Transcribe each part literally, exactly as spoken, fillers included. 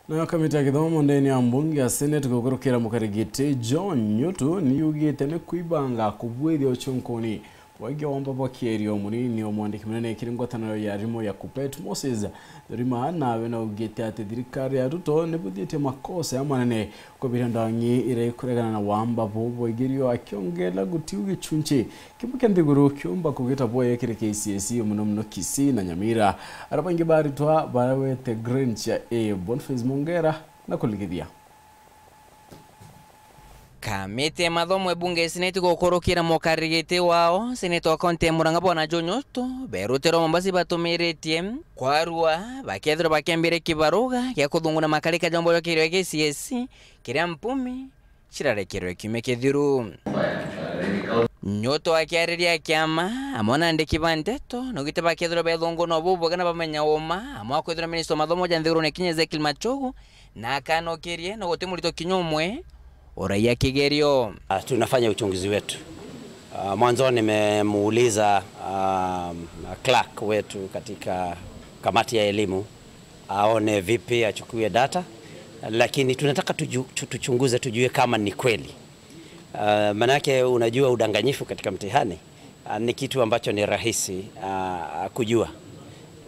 Nayo kamiti ya githomo ndene ya mbunge ya Senate gukurukira mukarigiti John Nyutu ni yugite ni kwibanga kubwithia ucunkuni bwaigia wamba bwa kierio. Munini o mwandiki munene kiri ngwataniro ya arimu ya KUPPET, Moses Thurima, nawe naugite ati thirikari ya Ruto ni buthitie makosa ya manene kubiria ndang'i iria ikuregana na wamba bu bwaigirio, akiongera gutiu gichunchi kimwe kia nthiguru kiumba kugita bwaya kiri K C S E, muno muno Kisii na Nyamira. Aria baingi baritwa barawete grade cia A. Boniface Mongera na kuligithia. Kamiti ya mathomo e bunge ya Senate gukurukira mukarigiti wao, Seneta wa kaunti ya Murang'a Bwana John Nyutu, berutiro Mombasa batumiritie kwarua bakethirwa bakiambire kibaruga gia kuthunguna makarika ja umba jwa kirio gia K C S E kiria mpumi cirarekerwe kiumia kithiru. Nyutu akiariria kiama amwe na andiki ba nteto, naugite bakethirwa bethunguna bubwega na bamenya uma, amwe akwithirwa minista wa mathomo ja nthigurune kinya Ezekiel Machogu, na akanokirie na guti murito kinya umwe uraia kigerio. Ah, tunafanya uchunguzi wetu. Ah, mwanzo nimemuuliza, ah, clerk wetu katika kamati ya elimu aone vipi achukue data, lakini tunataka tuju-, tu-, tuchunguze tujue kama ni kweli. Ah, manake unajua udanganyifu katika mtihani, ah, ni kitu ambacho ni rahisi, ah, kujua.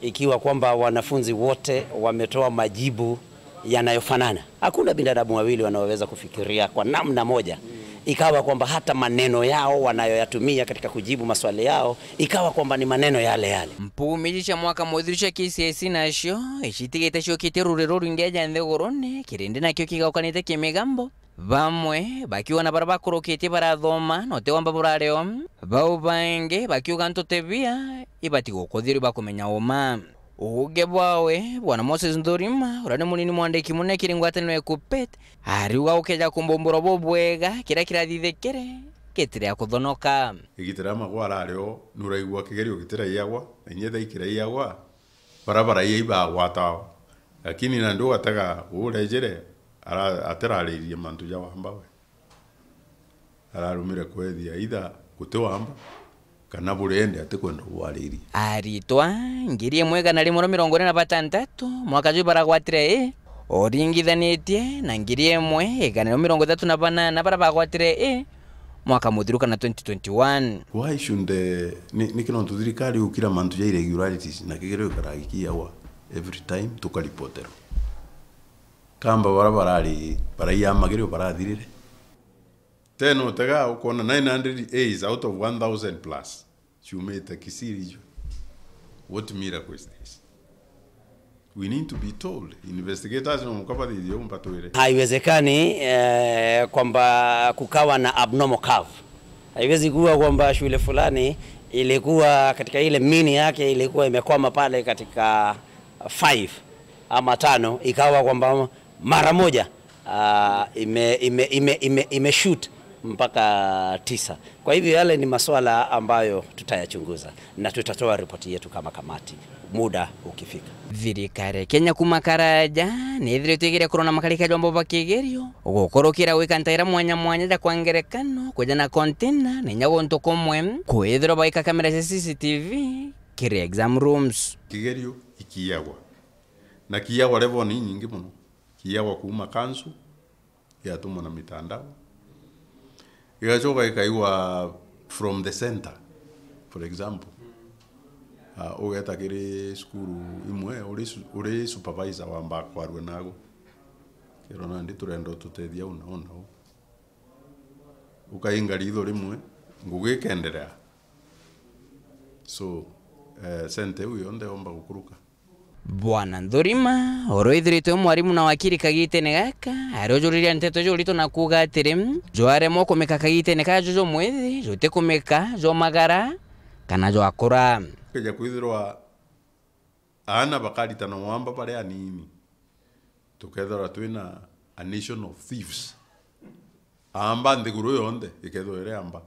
Ikiwa kwamba wanafunzi wote wametoa majibu yanayofanana, hakuna binadamu wawili wanaoweza kufikiria kwa namna moja, ikawa kwamba hata maneno yao wanayoyatumia katika kujibu maswali yao, ikawa kwamba ni maneno yale yale. Mpumi iji cia mwaka muthiru cia K C S E nacio icitigite ciukitie ruri rurwingi ja nthigurune, kirindi nakio kigaukanite kimigambo. Bamwe bakiuga na baria bakurukitie barathoma na uti wamba burari o. Bau bangi bakiuga ntuti bia ibati gukuthirua bakumenya uma. Uuge bwawe, Bwana Moses Nthurima, uria ni munini mwandiki munene kiri ngwataniro ya KUPPET, ariuga gukeja kumbumbura bubwega kiria kirathithikire gitiri ya kuthonoka. Igita ria Magwa arari o, nuraigua kigerio gitiraiagwa, na inya thaa ikiraiagwa, bara baraia ibagwatao. Lakini nandi ugatega urejere, ara-, atiraririe mantu ja wamba we. Ararumire kwethia either guti wamba, kana burende atikwenda ubwariria. Aritwa ngiri imwe igana rimwe na mirongo ine na batantatu, mwaka juu baragwatire A, uringithanitie na ngiri imwe igana rimwe mirongo ithatu na banana baria bagwatire A mwaka muthiru kana twenty twenty-one. Why should the, ni, niki nontu thirikari ukira mantu ja irregularities na kigerio ikaragikiagwa every time tukaripoterwa? Kamba bara barari, baraiya magerio barathirire. Tena utega ukona nine hundred A's out of one thousand plus ciumite Kisii region. What miracle is this? We need to be told. Investigators no muka bathithie umba twire. Haiwezekani, eh, kwamba kukawa na abnormal curve. Haiwezi kuwa kwamba shule fulani ilikuwa katika ile mean yake ilikuwa imekwama pale katika five ama tano, ikawa kwamba mara moja, ah, ime, ime, ime, ime, ime shoot mpaka tisa. Kwa hivyo yale ni maswala ambayo tutayachunguza na tutatoa ripoti yetu kama kamati muda ukifika. Thirikari ya Kenya kuma karaja ni ithiritwe igeria kurona makarika jombo ba kigerio, gukurukira gwika ntaira mwanya mwanya ja kwa ngerekano, kwija na container, na inya guntu kumwe kwithirwa baika kamera cia C C T V kiri exam rooms. Kigerio ikiagwa. Na kiagwa level ni nyingi mono. Kiagwa kuuma kansu, giatumwa na mitandao. Gigacoka gikaigwa from the center, for example. Ah, ugeta kiri cukuru imwe, uri su-, uri supervisor wamba kwarua nago. Kiro nandi turenda ututethia una, una u. Ukainga ritho rimwe, ngugi ikenderea. So, eh, center iu yonthe yomba gukuruka. Bwana Nthurima, uria withiritwe mwarimu na wakiri kagitene gaka, ari ujuriria nteto iji urito na kuuga atiri, jwaremwa kumika kagitene kaju jumwithi, jutikumika, jwomagara, kana jwakura. Keja kwithirwa aana bakaritana wamba bari anini, tukethirwa twina a nation of thieves. Aamba nthiguru yonthe ikethirwa iri aamba.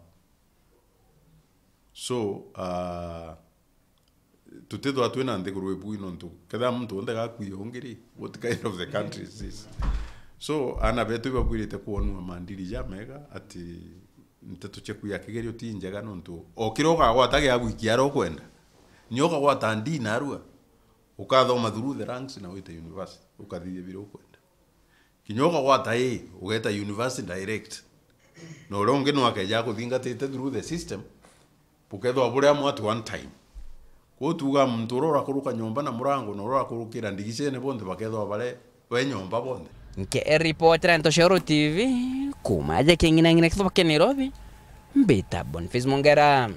So, ah, tutithwa twina nthiguru ibui nontu kethira muntu wonthe gakwia ungi ri, what kind of the country is this? So, aana betu ibabwirite kwonua mandiri jamega ati nteto cia kwia kigerio ti njega nontu o kiria ukagwata gia gwikia aria ukwenda, nio ukagwata ndi narua, ukathoma through the ranks na wite university, ukathithia biria ukwenda. Kinya ukagwata ii, ugeeta university direct. Na uria ungi no akeja akuthingatite through the system, bukethwa buri amwe at one time. Kwou tuuga muntu uria urakuruka nyomba na murango na uria urakurukira ndigicene bonthe bakethwa bare we nyomba bonthe. Nke ripotera Ntoshoro T V, kuuma aja king'inang'ina kithoba kia Nairobi, mbita Boniface Mongera.